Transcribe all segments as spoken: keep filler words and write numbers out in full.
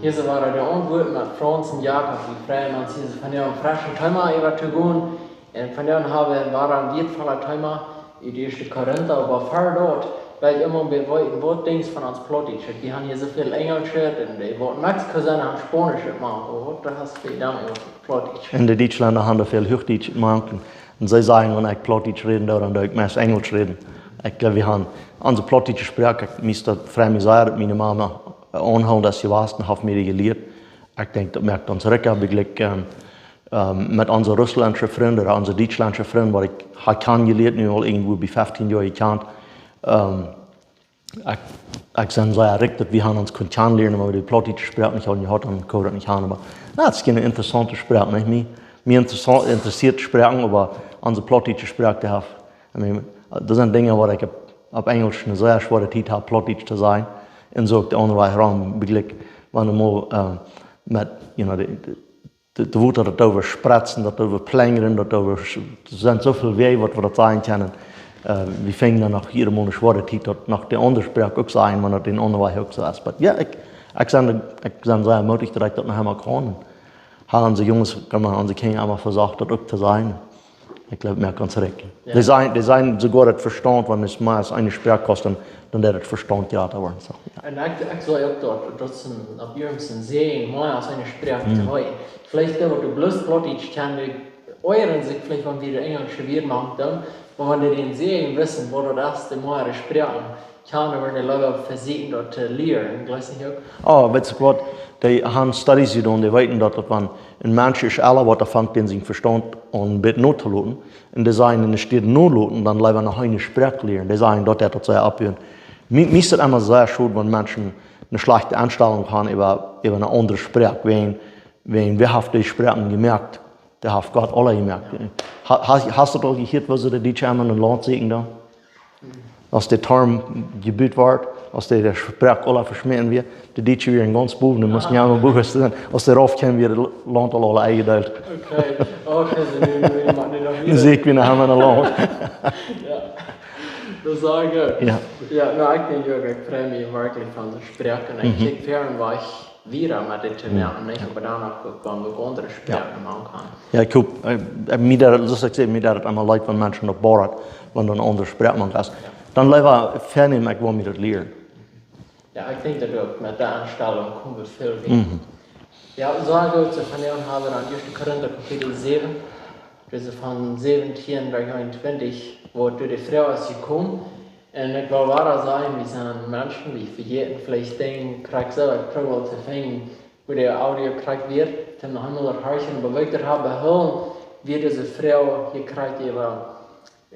Hia sent wada de Auntwuaten met Franz un Jakob. Wie freien ons, hia soo vondoag een frescha Thema äwa to gonen. Un vondoag hab wie wada een wieetvollet Thema ut Ieeschte Korinta, oba ver daut well ekj emol weeten, waut denkjst von ons Plautdietsch? Wie haben hia soo väl Enjelsch un dee waut Mexiko sent, haben Spaunisch, oba waut, doa hast du dan äwa Plautdietsch? Un de Dietschlenda haben väl Huachdietsch mank. Un see sajen, wan ekj Plautdietsch räden doo, dan doo ekj meist Enjelsch räden. Ekj jleew, wie haben onse plautdietsche Sproak, ekj must daut frei mie sajen, daut miene Mama aunhoolen, daut see wia un haft mie dee jelieet. Ekj denkj, daut moakt ons rikja, wie jlikj, ähm, ähm, met onse russlandsche Frind ooda onse dietschlandsche Frind, waut ekj ha kjanen jelieet, nu aul irjentwoo bie feftieen Joa jekjant. Ähm, ekj, ekj sie sea rikj, daut wie haben ons kunt kjanen lieren, oba wie de plautdietsche Sproak nich hauden, jie hauden daut nich haben, oba, na, daut es eene interessaunte Sproak, nich? Mie, mie interessa-, interessieet Sproaken, oba onse plautdietsche Sproak, dee haft, I mean, daut sent Dinja, waut ekj opp, opp Enjelsch eene sea schwoare Tiet hab, Plautdietsch to sajen. Un soo uk de aundre Wajch rom, wie jlikj, wan wie mol, äh, met, you know, de, de, de, de Wota daut äwa spretzen, daut äwa plenjren, daut äwa sch-, doa sent soo väl Wäaj, waut wie daut sajen kjennen. Äh, wie finjen dan noch hia mol eene schwoare Tiet, daut noch de aundre Sproak uk sajen, wan daut dän aundren Wajch uk soo es. But ja, ekj, ekj sie, ekj sie sea mootich, daut ekj daut noch emol kaun. Haben onse Junges, kaun maun, onse Kjinja emol vesocht, daut uk to sajen. Ekj jleew, mea kaun ekj nich. Jo. Dee sent, dee sent soogoa daut Vestaunt, wan et mea aus eene Sproak kjemt, dan, dan deit daut Vestaunt jrata woaren, soo, jo. Un ekj, ekj saj uk daut, daut es een, opp jieda een Säajen, mea aus eene Sproak to Mhm. haben. Veleicht dee, waut bloos Plautdietsch kjanen, dee oajren sikj veleicht, wan wie de Enjelsche Wieed mank doonen, oba wan dee dän Säajen wisten, waut daut es, dee mea Sproaken kjanen, woaren dee leewa vesieekjen daut to lieren, jleew ekj uk. Oh, weetst du waut? Dee haben Studies jedonen, dee weeten daut, daut wan een Mensch es ella woat, dan fangt dän sien Vestaunt aun bät no to loten. Un dee sajen, enne Städ no loten, dan leewa noch eene Sproak lieren. Dee sajen, daut deit daut sea oppbuen. Mie, mie es daut emma sea schod, wan Menschen eene schlajchte Enstalunk haben äwa, äwa eene aundre Sproak. Wäajen, wäajen, wäa haft dee Sproaken jemoakt? Dee haft Gott aula jemoakt. Jo. Ha-, hast, hast du daut aul jehieet, woo see de Dietsche emma een Launt sieekjen dan? Aus de Torm jebut wort, aus de, de Sproak aula veschmäten wia, de Dietsche wieren gaunz bowen, dee musten jo emol bowen sennen. Aus dee rauf kjeemen, wia daut Launt aul, aul enjedeelt. Okay, okay, soo nu, nu, nu, nu, nu. Dan saj ekj, wie haben een Launt. Jo, daut saj ekj. Jo. Jo, nu, ekj denkj uk, ekj frei mie werkjlich von de Sproak. Un ekj Mhm. kjikj ver un wajch wieda met dit to Mhm. moaken, nich? Jo. Oba dan uk, wan wie aundre Jo. Sproaken moaken kjennen. Jo, ekj hop, äh, äh, mie deit, soo aus ekj säd, mie deit daut emma leet, wan Menschen opp boaren, wan doa eene aundre Sproak mank es. Jo. Dan leewa vernämen, ekj well mie daut lieren. Jo, ekj denkj daut uk met de Enstalunk kome wie väl wieda. Mhm. Jo, soo goot, soo vondoag haben wie dan Ieeschte Korinta Kapitel säwen, Varsch von säwentieen bat eenuntwintich, wua de Froag es jekomen. Un ekj well wada sajen, wie sent Menschen, wie vejäten veleicht Dinja, krakjt soo, ekj proow aul to finjen, woo de Audio krakjt wia, toom noch eemol daut horchen, oba woo ekj daut hab behoolen, wia dise Froag hia krakjt äwa,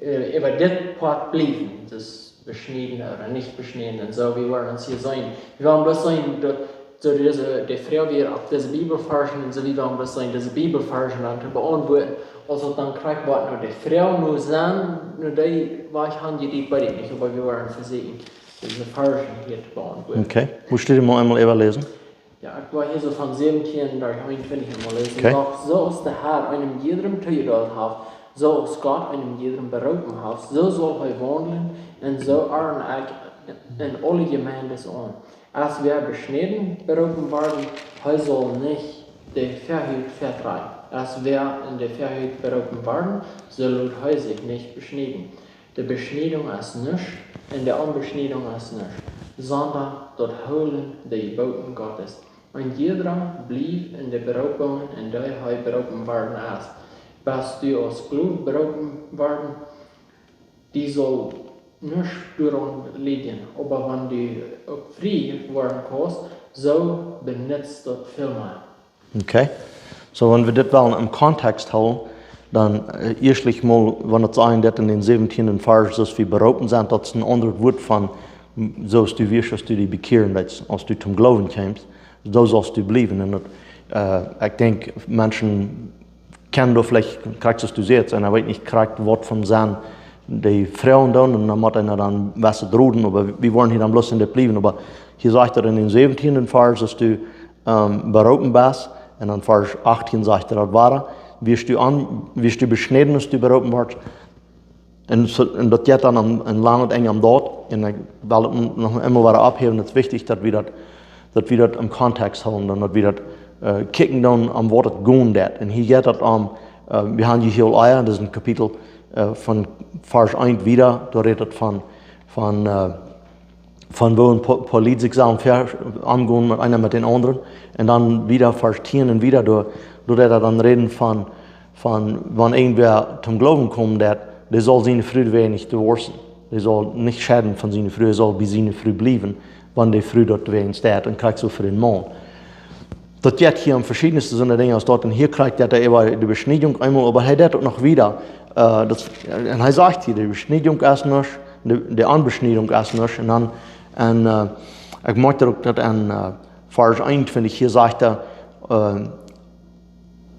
äh, äwa dit Poat bliewen, daut beschnäden ooda nich beschnäden, un soo, wie woaren ons hia seenen. Wie woaren bloos seenen, daut, soo dise, de Froag wia opp dise Bibelvarschen, un soo, wie woaren bloos seenen, dise Bibelvarschen dan to beauntwuaden, aus daut dan krakjt woat no de Froag no sennen, no dee, waut ekj han, dee, dee weet ekj nich, oba wie woaren vesieekjen, dise Varschen hia to beauntwuaden. Okay, woo steit daut, mol eemol äwaläsen? Jo, ekj well hia soo von säwentieen bat eenuntwintich mol läsen. Okay. Doch soo aus de Herr eenem jiedrem tojedeelt haft, soo aus Gott eenem jiedrem beroopen haft, soo saul hee waundlen, un soo ordn ekj en aule Jemeenten aun. Aus wäa beschnäden beroopen worden, hee saul nich de Väahut vetrajchten. Aus wäa en de Väahut beroopen worden, soo lot hee sikj nich beschnieden. De Beschniedunk es nuscht, un de Onbeschniedunk es nuscht, sonda daut Hoolen de Jeboten Gottes. Een jiedra blief en de Beroopunk, en dee hee beroopen worden es. Best du aus Sklow beroopen worden, die saul nuscht doaraun lijen, oba wan du uk frie woaren kaust, soo benutst daut väl mea. Okay. Soo, wan wie dit wellen em Kontext hoolen, dan, äh, ieeschtlich mol, wan et sajcht daut en dän säwentieenden Varsch, soo aus wie beroopen sent, daut es een aundret Wuat von, m, soo aus du wieescht, aus du die bekjieren deetst, aus du toom Gloowen kjeemst, soo saust du bliewen. Un daut, äh, ekj denkj, Menschen kjennen doa veleicht, krakjt soo aus du sajchst, un hee weet nich krakjt waut von sien, dee Froagen doonen, un dan mott eena dan waut droden, oba wie woaren hia dan bloos en dit bliewen, oba hia sajcht et en dän säwentieenden Varsch, daut du, ähm, beroopen best, un dan Varsch achtieen sajcht et daut wada, wieescht du aun, wieescht du beschnäden, aus du beroopen woascht, un soo, un daut jeit dan aun, aun lang un enj aun daut, un ekj well et noch eemol wada opphäwen, et es wichtich, daut wie daut daut wie daut em Kontext hoolen, dan daut wie daut, äh, kjikjen dan om waut et gonen deit. Un hia jeit et om, äh, wie haben hia aul ea, daut es een Kapitel, äh, von Varsch eent wieda, doa rät et von, von, äh, von woo een po-, politisch sajen, ver-, omgonen met eena met dän aundren. Un dan wieda Varsch tieen un wieda, doa, doa deit et dan räden von, von wan irjentwäa toom Gloowen komen deit, dee saul siene Fru doawäajen nich divorcen. Dee saul nich scheiden von siene Fru, dee saul bie siene Fru bliewen, wan dee Fru daut doawäajen steit un krakjt soo fa dän Maun. Daut jeit hia om veschiedne soone Dinja aus daut. Un hia kjricht hee äwa de Beschniedunk eemol, oba hee deit uk noch wieda. Äh, daut, un hee sajcht hia, de Beschniedunk es nuscht, de, de Onbeschniedunk es nuscht. Un dan, un, äh, ekj moakt daut uk daut aun, äh, Varsch eenuntwintich hia sajcht hee, äh,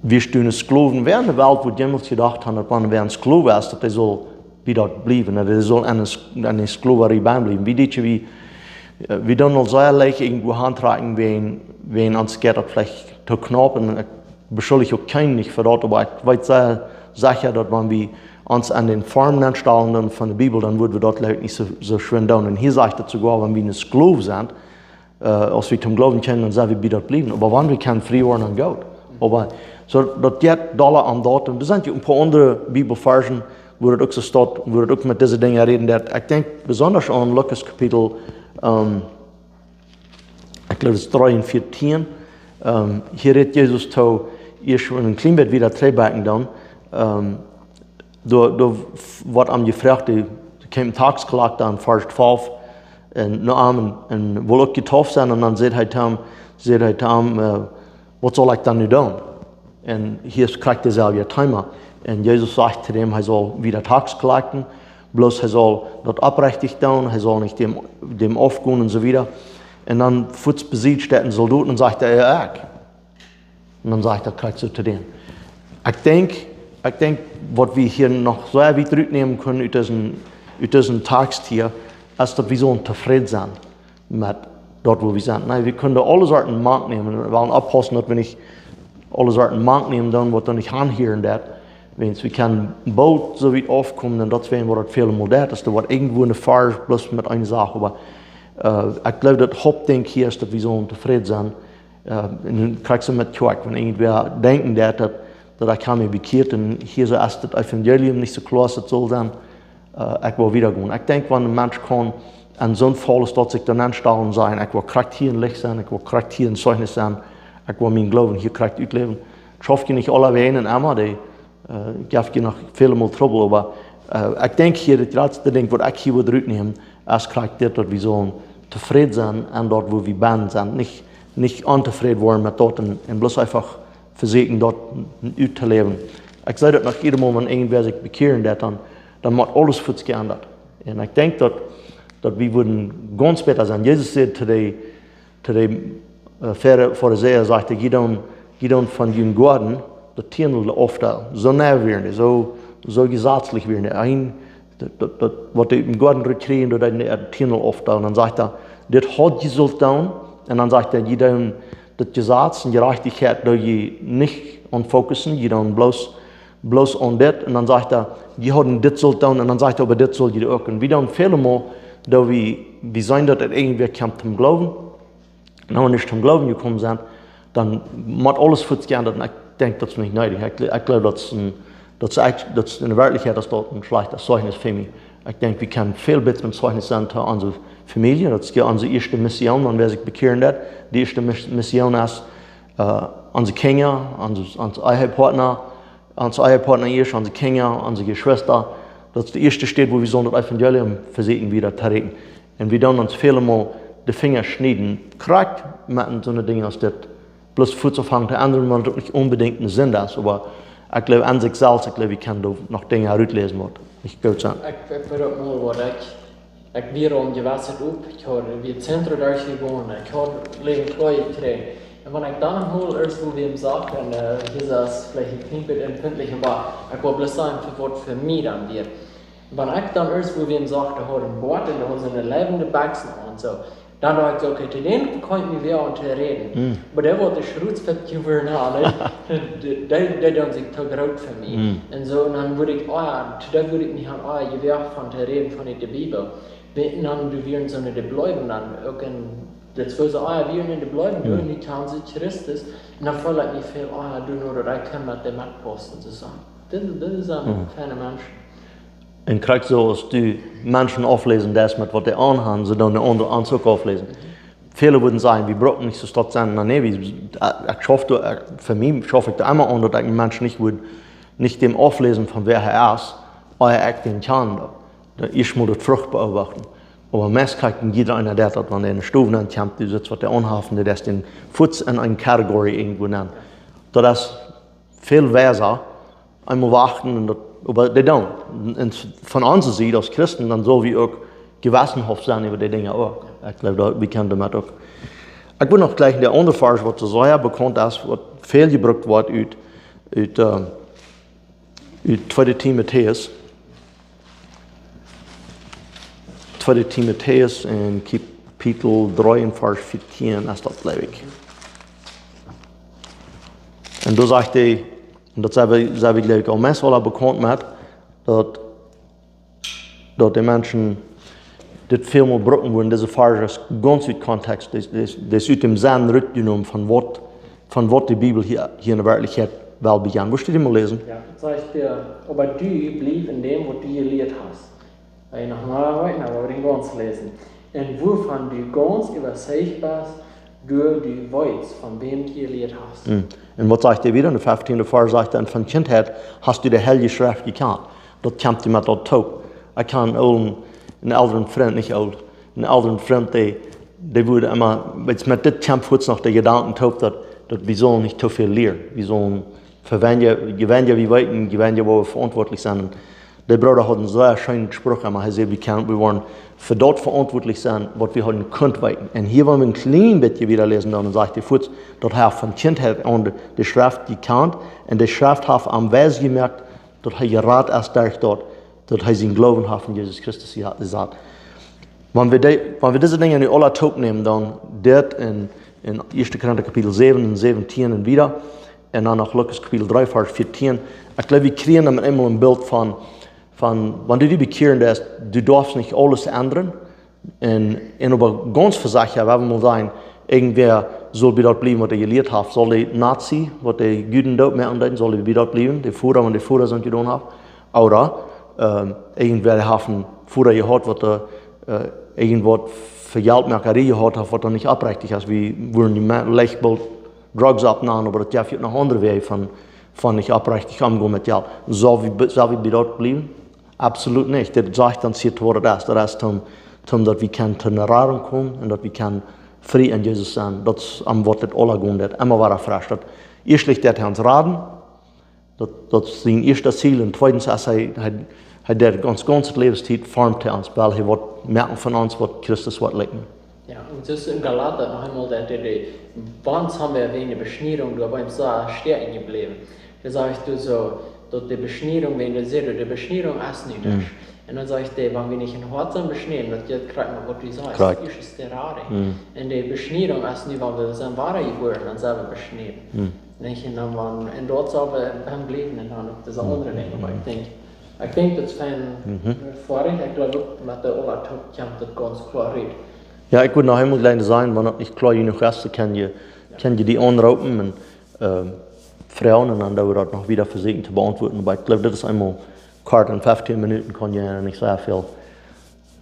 wie stonen Sklowen. Wäa enne Welt wudd jemols jedocht haben, daut wan wäa een Sklow es, daut hee saul bie daut bliewen, daut hee saul aun eene S-, aun eene Sklowarie bie bliewen? Wie dit je, wie, äh, wie dan aul sea leicht irjentwua auntrakjen, wäajen, wäajen ons jeit daut veleicht too knaup. Un ekj beschuldich uk kjeenen nich fa daut, oba ekj weet sea secha, daut wan wie ons aun dän Formen aunstalen dan von de Bibel, dan wudden wie daut veleicht nich soo, soo schwind doonen. Un hia sajcht et soogoa, wan wie een Sklow sent, äh, aus wie toom Gloowen kjeemen, dan sent wie bie daut bliewen. Oba wan wie kjennen frie woaren, dan goot. Oba soo, daut jeit dolla om daut. Un doa sent je een poa aundre Bibelvarschen, wua daut uk soo steit, wua daut uk met dise Dinja räden deit. Ekj denkj besonda aun Lukas Kapitel, ähm, ekj jleew, daut es dree un vieetieen. Ähm, hia rät Jesus too, ieescht een kjlien bät wieda trigjbakjen dan. Ähm, doa, doa woat am jefroacht, dee, dee kjeem Taxkolakta aun Varsch twalf, un no am, un, un wull uk jedeept sennen, un dan säd hee to am, säd hee to am, äh, waut saul ekj dan nu doonen? Un hia es krakjt daut selwje Thema. Un Jesus sajcht to däm, hee saul wieda Tax kolakten, bloos hee saul daut oprechtich doonen, hee saul nich däm, däm aufgonen un soo wieda. Un dan fuats bie Sied steit een Soldot un sajcht hee: "Jo, ekj." Un dan sajcht hee krakjt soo to däm. Ekj denkj, ekj denkj, waut wie hia noch sea wiet rutnämen kjennen ut disen, ut disen Text hia, es daut wie sellen tofräd sennen met daut, wua wie sent. Nä, wie kjennen aule Sorten mank nämen. Wie wellen oppaussen, daut wie nich aule Sorten mank nämen, dan waut doa nich aunhieren deit. Wiels wie kjennen boolt soo wiet aufkomen, un daut es waut daut väle Mol deit, daut doa woat irjentwua een Varsch bloos met eene Sach, oba, äh, ekj jleew, daut Hauptdinkj hia es, daut wie sellen tofräd sennen. Äh, un nu kjrichst du met Kjoakj, wan irjentwäa denkjen deit, daut, daut ekj hab mie bekjieet un hia soo es daut Evangelium nich soo kloa aus et saul sennen, äh, ekj well wieda gonen. Ekj denkj, wan een Mensch kaun aun soon Faul aus daut sikj dan aunstalen un sajen: "Ekj well krakjt hia een Licht sennen, ekj well krakjt hia een Zeichnis sennen, ekj well mienen Gloowen hia krakjt utläwen." Schauft je nich aule Wäaj un emma, dee, äh, jeft je noch väle Mol Trubbel, oba, äh, ekj denkj hia, daut jratste Dinkj, waut ekj hia wudd rutnämen, es krakjt dit, daut wie sellen tofräd sennen aun daut, wua wie bennen sent. Nich, nich ontofräd woaren met daut un, un bloos eefach vesieekjen daut uttoläwen. Ekj saj daut noch jieda Mol, wan irjentwäa sikj bekjieren deit, dan, dan mott aules fuats jeendat. Un ekj denkj daut, daut wie wudden gaunz bäta sennen. Jesus säd to de, to de, äh, Fari-, Farisäa, sajcht hee: "Jie doonen, jie doonen von jun Goaden daut Tiendel aufdeelen." Soo nau wieren dee, soo, soo jesazlich wieren dee. Een, daut, daut, daut, waut dee em Goaden rutkjrieejen, daut deeden dee daut Tiendel aufdeelen. Un dan sajcht hee: "Dit haud jie sullt doonen." Un dan sajcht hee: "Jie doonen daut Jesaz un Jerajchtichkjeit, doo jie nich aun fokussen, jie doonen bloos, bloos aun dit." Un dan sajcht hee: "Jie hauden dit sullt doonen." Un dan sajcht hee: "Oba dit sull jie uk." Un wie doonen väle Mol, daut wie, wie seenen, daut et irjentwäa kjemt toom Gloowen. Un wan wie nich toom Gloowen jekomen sent, dan mott aules fuats jeendat. Un ekj denkj, daut es nich needich. Ekj, ekj jleew, daut es een, daut es ejent-, daut es enne Werkjlichkjeit, daut es een schlajchtet Zeichnis fa mie. Ekj denkj, wie kjennen väl bäta een Zeichnis sennen to onse Famielje. Daut es je onse ieeschte Mission, wan wäa sikj bekjieren deit. De ieeschte Mis-, Mission es, äh, onse Kjinja, onse, onse Ehepartner, onse Ehepartner ieescht, onse Kjinja, onse Jeschwista. Daut es de ieeschte Städ, wua wie sellen daut Evangelium vesieekjen wieda to räakjen. Un wie doonen ons väle Mol de Finja schnieden, krakjt met soone Dinja aus dit. Bloos fuats aunfangen to endren, wan et uk nich onbedinjt eene Sind es, oba ekj jleew aun sikj selfst, ekj jleew, ekj kaun doa noch Dinja rutläsen, waut nich goot sent. Ekj, ekj weet uk mol, waut ekj, ekj wia aul jewast opp, ekj haud, wia Zentrum derchjegonen, ekj haud Läwen kloa jekjräajen. Un wan ekj dan mol ieescht, wua wie am sajen, un, äh, hia es veleicht een kjlien bät empfindlich, oba ekj well bloos sajen, fa waut fa mie dan wia. Wan ekj dan ieescht, wua wie am sajen, haud een Boat un haud soone läwende Bekjsen aun, soo. Dan docht ekj soo: "Okay, to dän kaun ekj mie wada aun to räden." Mm. Oba dee woat de Schrutzfett jeworden haben, nä? Dee, dee, dee doonen sikj too groot fa mie. Mm. Un soo, un dan wudd ekj, oh jo, to dee wudd ekj nich aun, oh jo, jewäa von to räden von de Bibel. We-, un dan, doa wieren soone, dee bleewen dan uk en Dit wia soo, ah, wie en de Blooden, nu kjanen see Christus. Un dan feeld ekj mie väl, ah, du, nu daut ekj kaun met dee metpaussen, soo. Dit, dit sent feine Menschen. Un krakjt soo aus du Menschen aufläsen deist met waut dee aunhaben, soo doonen de aundre ons uk aufläsen. Väle wudden sajen, wie brucken nich soo stolt sennen. Na nä, wie, ekj schauf doa, ekj, fa mie schauf ekj doa emma aun, daut ekj een Mensch nich wudd, nich däm aufläsen von wäa hee es, ea ekj dän kjanen doo. Dan ieescht mott daut Frucht beobachten. Oba meist kjikjt jieda eena daut, daut wan hee enne Stow nenkjemt, dee sitt waut dee aunhaft, dee deist dän fuaz en eene Category irjentwua nenn. Daut es väl wiesa, eemol wachten un daut, oba dee doonen. Un von onse Sied aus Christen, dan sell wie uk jewessenhauft sennen äwa dee Dinja uk. Ekj jleew, daut, wie kjennen doamet uk. Ekj wull noch jlikj de aundre Varsch, waut soo sea bekaunt es, waut väl jebrukt woat ut, ut, ähm, ut tweede Timotäus. Tweede Timotäus en Kapitel dree en Varsch vieetieen es daut, jleew ekj. Un doa sajcht hee, un daut sent wie, sent wie, jleew ekj, aul meist aula bekaunt met, daut, daut de Menschen dit väl mol brucken wudden, dise Varsch es gaunz ut Kontext, dee, dee, dee es ut däm Senn rutjenomen von waut, von waut de Bibel hia, hia enne Werkjlichkjeit well bejäajnen. Wurscht du dee mol läsen? Jo, daut sajcht hee, oba du bliew en däm, waut du jelieet hast. Wan jie noch mea wellen, dan woa wie dän gaunz läsen. Un wuavon du gaunz äwazeicht best, doaderch daut du weetst, von wäm du jelieet hast. Hm. Un waut sajcht hee wieda? En de fieftieende Varsch sajcht hee, un von Kjintheit hast du de Heilje Schreft jekjant. Daut kjemt hia met daut toop. Ekj haud een oolen, een elren Frint, nich oolt, een elren Frint, dee, dee wudd emma, weetst, met dit kjemt fuaz noch de Jedanken toop, daut, daut wie sellen nich too väl lieren. Wie sellen fa weinja, je weinja wie weeten, je weinja woa wie veauntwuatlich sennen. Un de Brooda haud een sea scheenen Spruch emma. Hee säd, wie kjennen, wie woaren fa daut veauntwuatlich sennen, waut wie hauden kunt weeten. Un hia, wan wie een kjlien bät wieda läsen, dan sajcht hee fuaz, daut hee von Kjintheit aun de, de Schreft jekjant un de Schreft haft am wies jemoakt, daut hee jerat es derch daut, daut hee sienen Gloowen haft en Jesus Christus je-, jesat. Wan wie dee, wan wie dise Dinja nu aula toopnämen, dan dit en, en ieeschte Korinta Kapitel säwen un säwentieen un wieda, un dan noch Lukas Kapitel dree, Varsch vieetieen. Ekj jleew, wie kjrieen dan eemol een Bilt von, von, wan du die bekjieren deist, du darfst nich aules endren. Un, un oba gaunz fa sikj, jo, wie wellen mol sajen, irjentwäa saul bie daut bliewen, waut hee jelieet haft. Saul de Nazi, waut de Juden doot moaken deeden, saul dee bie daut bliewen, de Voda, wan de Voda soont jedonen haft. Ooda, ähm, irjentwäa haft een Voda jehaut, waut, äh, äh, irjentwaut fa Jeltmoakarie jehaut haft, waut dan nich oprechtich es. Wie wudden dee Lichtbult Drugs oppnämen, oba daut jeft uk noch aundre Wäaj von, von nich oprechtich omgonen met Jelt. Saul wie, saul wie bie daut bliewen? Absolut nich. Dit sajcht ons hia, waut daut es. Daut es toom, toom daut wie kjennen to eene Radunk komen un daut wie kjennen frie en Jesus sennen. Daut es om waut dit aula gonen deit. Emma wada fresch. Daut ieeschtlich deit hee ons raden. Daut, daut es sien ieeschtet Ziel. Un tweedens es hee, hee, hee deit gaunz, gaunz de Läwenstiet formt hee ons, wiels hee woat moaken von ons, waut Christus woat liken. Jo, un soo es en Galata noch eemol daut, de, de, wan haben wie wäajen de Beschnierunk, doa bie ons sea stoakj enjebläwen. Dan sajcht hee soo, daut de Beschnierunk, wan dee sajcht, de Beschnierunk es nich daut. Un dan sajcht hee, wan wie nich em Hoat sent beschnäden, daut jeit krakjt met waut du sajchst. Krakjt. Ieescht es de Rade. Un de Beschnierunk es nich, wan wie sent wada jebuaren, dan sent wie beschnäden. Nich? Un dan, wan, un doa sell wie bie bliewen un dan uk dise aundre Dinja. Oba ekj denkj, ekj denkj daut es fein, foadich. Ekj jleew uk met de aula toop kjemt daut gaunz kloa rut. Jo, ekj wull noch eemol jlikj sajen, wan daut nich kloa jenuach es, dan kaun jie, kaun jie dee aunroopen un, ähm, froagen un dan doo wie daut noch wieda vesieekjen to beauntwuaden. Oba ekj jleew, dit es eemol kort, en feftieen Minuten kaun eena nich soo väl.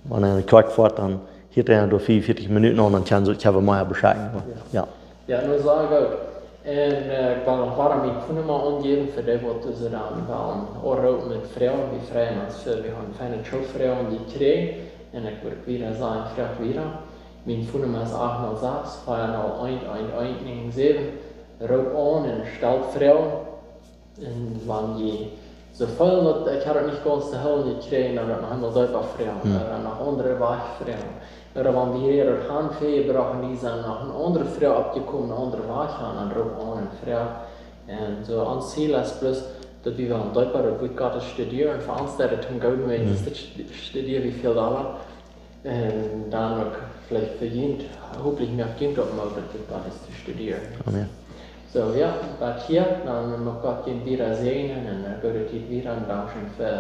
Wan eena kort foat, dan hieet eena doa vea un vieetich Minuten aun, dan kaun see, kaun wie mea beschekjen. Jo. Jo. Jo, nu soo goot. Un, äh, ekj well noch wada miene Foonnumma aunjäwen fa dee, waut see dan wellen aunroopen met Froagen. Wie freien ons väl, wie haben feine Froagen jekjräajen. Un ekj wudd wieda sajen, froagt wieda. Miene Foonnumma es acht null sechs, vier null eins, eins eins neun sieben. Roopt aun un stalt Froagen. Un wan jie soo feelen daut, ekj hab daut nich gaunz to hoolen jekjräajen, dan noch eemol selfst froagen, ooda noch aundre Wäaj froagen. Ooda wan wie hia daut haben väajebracht, dee sent noch eene aundre Froag oppjekomen, eene aundre Wäaj aun, dan roopt aun un froagt. Un soo, ons Ziel es bloos, daut wie wellen deepa daut Wuat Gottes studieren, fa ons daut toom gooden, wan wie dit studieren, woo väl doa Un dan uk veleicht fa junt, hopentlich mea junt uk Moot, daut Wuat Gottes to studieren. Amen. Soo, jo, waut hia, dan mucht Gott junt wieda säajnen un eene goode Tiet wieda un dankscheen fa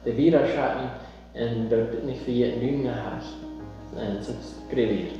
de Wiedaschekjen un daut nich vejäten, dän Dumen no häach un subscribe.